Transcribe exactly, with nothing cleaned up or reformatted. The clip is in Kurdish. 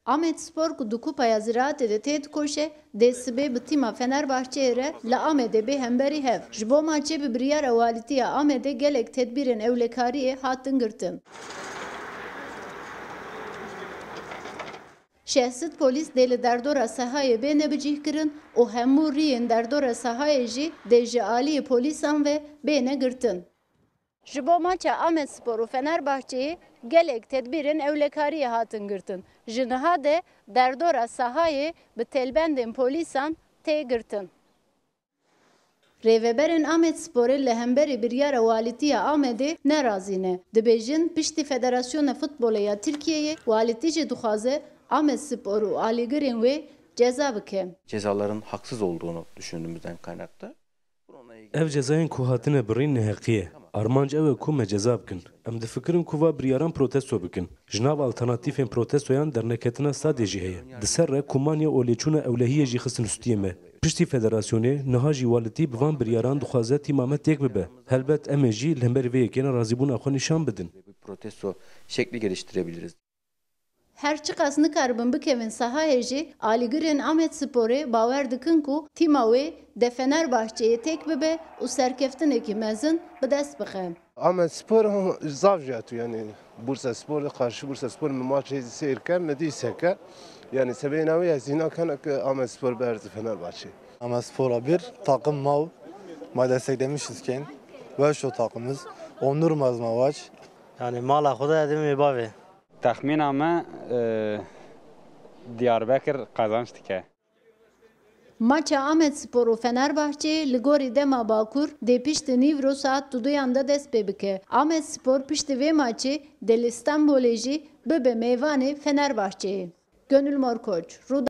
Amedspor ku di Kupaya Ziraatê de têdikoşe, dê sibê bi tîma Fenerbahçeyê re li Amedê bê hemberî hev. Ji bo maçê bi biryara Walîtiya Amedê gelek tedbîrên ewlekariyê hatin girtin. Şêst polîs dê li derdora sehayê bêne bicîhkirin û hemû riyên derdora sehayê jî dê ji aliyê polîsan ve bêne girtin. Ji bo maça Amedspor û Fenerbahçeyê gelek tedbîrên ewlekariyê hatin girtin. Ji niha de derdora sahayê bi telbendên polîsan tê girtin. Rêveberên Amedsporê li hemberî biryara Walîtiya Amedê nerazî ne. Dibêjin, piştî Federasyona Futbolê ya Tirkiyeyê, Walîtî jî dixwaze Amedspor û alîgirên wê ceza bike. Cezaların haksız olduğunu düşündüğümüzden kaynaklı. Ev cezayên ku hatine birîn neheqî ye. Armanc ew e ku me ceza bikin. Em difikirin ku va biryaran protesto bikin. Ji nav alternatîfên protestoyan derneketina Stadê jî heye. Di ser re ku manya û lêçûna ewlehiyê jî xistin stûyê me. Piştî federasyonê, niha jî Walîtî bi van biryaran dixwaze tîma me têk bibe. Helbet em ê jî li hember vê yekê nerazîbûna xwe nîşan bidin. Protesto şekli geliştirebiliriz. Her çiqas nikaribin bikevin sahayê jî, alîgirên Amedsporê bawer dikin ku tîma wê dê Fenerbahçeyê têk bibe û serkeftinekî mezin bi dest bixe. Amedspor zaf jî hatû, yani Bursaspor de, karşı Bursaspor min maçê seyr kir, min dî seke. Yani sebeyê navê ez hîna kena ki Amedspor berzi Fenerbahçe. Amedspor bir takım mav, ma desteklemişiz ken. Weş o takımız. Onur mazma vaç. Yani mala xwe de edin wê bavê. Texmîna me, e, Diyarbekir qazanç dike. Maça Amedspor û Fenerbahçeyê li gorî dema Bakur dê piştî nîvro saet duduyan de dest pê bike. Amedspor piştî vê maçê dê li Stenbolê jî bibe mêvanê Fenerbahçeyê. Gönül Morkoç, Rûdawê.